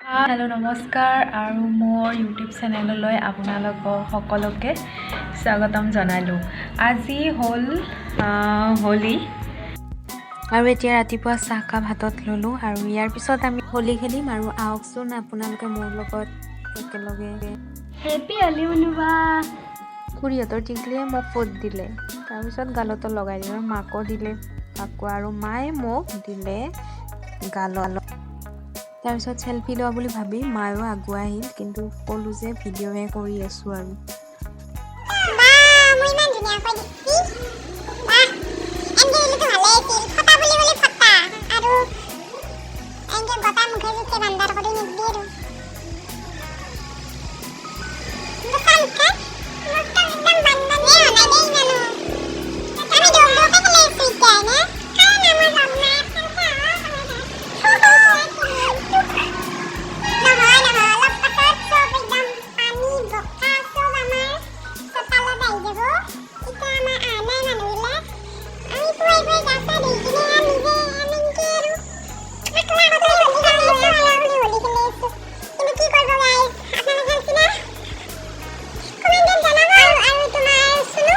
Hello', নমস্কাৰ আৰু মোৰ ইউটিউব চেনেললৈ আপোনালোকক সকলোকে স্বাগতম জনালোঁ। আজি হ'ল হোলী। আৰু এতিয়া ৰাতিপুৱা চাহকাপ হাতত ল'লোঁ আৰু ইয়াৰ পিছত আমি হোলী খেলিম। আৰু আহকচোন, আপোনালোকে মোৰ লগত একেলগে। হেপী হোলী মুনুবা। খুৰীহঁতৰ টিকলিয়ে মোক ফোট দিলে, তাৰপিছত গালতো লগাই দিলে, মাকো দিলে ফাকুৱা আৰু মায়ে মোক দিলে গালত। তাৰপিছত চেলফি লোৱা বুলি ভাবি মায়ো আগুৱাই আহিল, কিন্তু ক'লোঁ যে ভিডিঅ'হে কৰি আছোঁ আৰু। বাহ, মই ইমান ধুনীয়াকৈ দিছি। বাহ, এনেকে দিলেতো ভালে আছিল। ফটা বুলি ক'লে ফটা আৰু এনেকে গোটা মুখে চুখে বান্দাৰ কৰি নিদিবি আৰু। কিন্তু চা মুখখন, মুখখন একদম বানপানীয়ে হোৱা নাই দেই ইমানো। আমি দৌৰ দৌৰকে খেলি আছো এতিয়া, হয়নে? কাৰণ আমাৰ লগ নাই। নহয় নহয়, অলপ পাছত চব একদম পানী বোকা চব আমাৰ চোতালত আহি যাব। এতিয়া আমাৰ আহা নাই মানুহবিলাক। আমি পুৱাই পুৱাই গা চা ধুই কিনে আৰু নিজে এনেকে আৰু একলা একলাই হোলী খেলি আছো আৰু বুলি হোলী খেলি আছো। কিন্তু কি কৰিব গাইজ, আপোনালোকে খেলছি না? কমেণ্টত জনাব। আৰু তোমাৰ চুনু,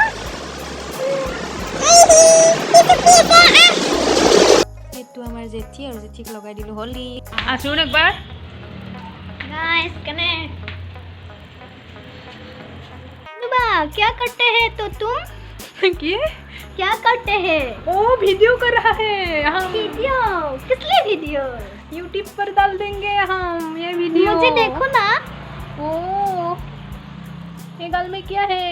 এই সি চুপি আছে, আহ। সেইটো আমাৰ জেঠী আৰু জেঠীক লগাই দিলোঁ হোলী। আছোন একবাৰ। गाइस, कने मुनुबा, क्या करते हैं तो तुम? কি? क्या करते हैं? ओ, वीडियो कर रहा है हम। वीडियो? किस लिए वीडियो? यूट्यूब पर डाल देंगे हम ये वीडियो। मुझे देखो ना। ओ, ये गाल में क्या है?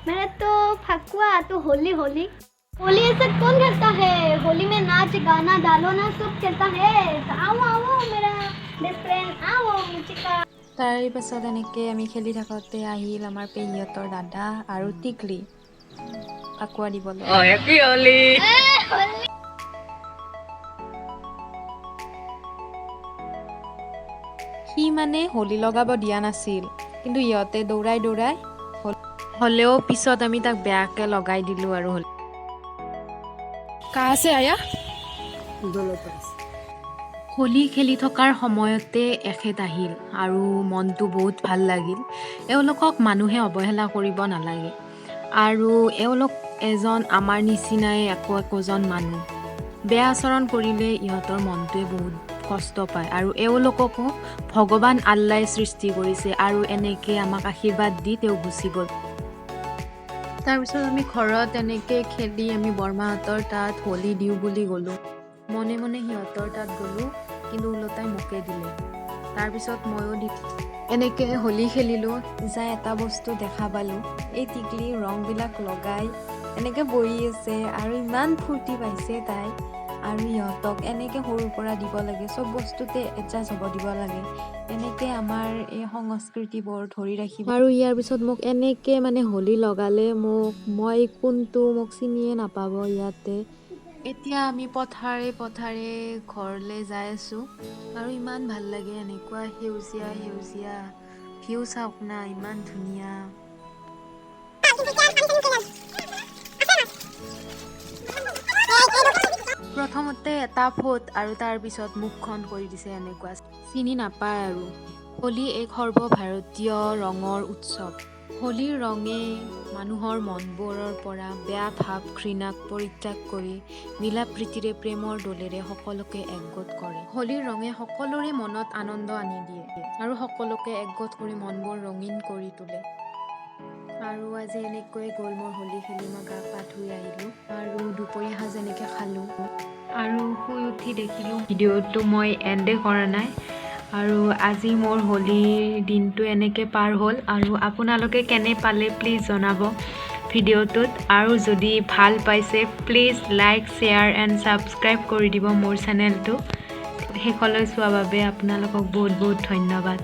मेरा तो फकुआ तो होली होली होली ऐसा कौन खेलता है? होली में नाच गाना डालो ना, सब खेलता है। तो आओ आओ, मेरा बेस्ट फ्रेंड, आओ मुझे का। তাৰ পাছত এনেকৈ আমি খেলি থাকোঁতে আহিল আমাৰ পেহীহঁতৰ দাদা আৰু টিকলি ফাকুৱা দিবলৈ। অ, হেপী হোলী। होली। সি মানে হোলী লগাব দিয়া নাছিল, কিন্তু ইহঁতে দৌৰাই দৌৰাই হ'লেও পিছত আমি তাক বেয়াকৈ লগাই দিলোঁ আৰু হোলী। कहाँ से आया? হোলী খেলি থকাৰ সময়তে এখেত আহিল আৰু মনটো বহুত ভাল লাগিল। এওঁলোকক মানুহে অৱহেলা কৰিব নালাগে আৰু এওঁলোক এজন আমাৰ নিচিনাই একো একোজন মানুহ। বেয়া আচৰণ কৰিলে ইহঁতৰ মনটোৱে বহুত কষ্ট পায় আৰু এওঁলোককো ভগৱান আল্লাই সৃষ্টি কৰিছে আৰু এনেকৈ আমাক আশীৰ্বাদ দি তেওঁ গুচি গ'ল। তাৰপিছত আমি ঘৰত এনেকৈ খেলি আমি বৰমাহঁতৰ তাত হোলী দিওঁ বুলি গ'লোঁ। মনে মনে সিহঁতৰ তাত গ'লোঁ, কিন্তু ওলোটাই মোকে দিলে। তাৰপিছত ময়ো দি এনেকৈ হোলী খেলিলোঁ। যাই এটা বস্তু দেখা পালোঁ, এই টিকলি ৰংবিলাক লগাই এনেকৈ বহি আছে আৰু ইমান ফূৰ্তি পাইছে তাই। আৰু ইহঁতক এনেকৈ সৰুৰ পৰা দিব লাগে, চব বস্তুতে এডজাষ্ট হ'ব দিব লাগে। এনেকৈ আমাৰ এই সংস্কৃতিবোৰ ধৰি ৰাখিব। আৰু ইয়াৰ পিছত মোক এনেকৈ মানে হোলী লগালে মোক, মই কোনটো মোক চিনিয়ে নাপাব ইয়াতে। এতিয়া আমি পথাৰে পথাৰে ঘৰলৈ যাই আছোঁ আৰু ইমান ভাল লাগে। এনেকুৱা সেউজীয়া সেউজীয়া ভিউ চাওক না, ইমান ধুনীয়া। প্ৰথমতে এটা ফোট আৰু তাৰপিছত মুখখন কৰি দিছে এনেকুৱা, চিনি নাপায়। আৰু হোলী এক সৰ্বভাৰতীয় ৰঙৰ উৎসৱ। হোলীৰ ৰঙে মানুহৰ মনবোৰৰ পৰা বেয়া ভাৱ, ঘৃণাক পৰিত্যাগ কৰি মিলা প্ৰীতিৰে, প্ৰেমৰ দোলেৰে সকলোকে একগোট কৰে। হোলীৰ ৰঙে সকলোৰে মনত আনন্দ আনি দিয়ে আৰু সকলোকে একগোট কৰি মনবোৰ ৰঙীন কৰি তোলে। আৰু আজি এনেকৈয়ে গ'ল মোৰ হোলী খেলি। মই গা পা ধুই আহিলোঁ আৰু দুপৰীয়া সাজ এনেকৈ খালোঁ। আৰু শুই উঠি দেখিলোঁ ভিডিঅ'টো মই এণ্ডে কৰা নাই। আৰু আজি মোৰ হোলীৰ দিনটো এনেকৈ পাৰ হ'ল। আৰু আপোনালোকে কেনে পালে প্লিজ জনাব ভিডিঅ'টোত। আৰু যদি ভাল পাইছে, please like, share and subscribe কৰি দিব মোৰ চেনেলটো। শেষলৈ চোৱাৰ বাবে আপোনালোকক বহুত বহুত ধন্যবাদ।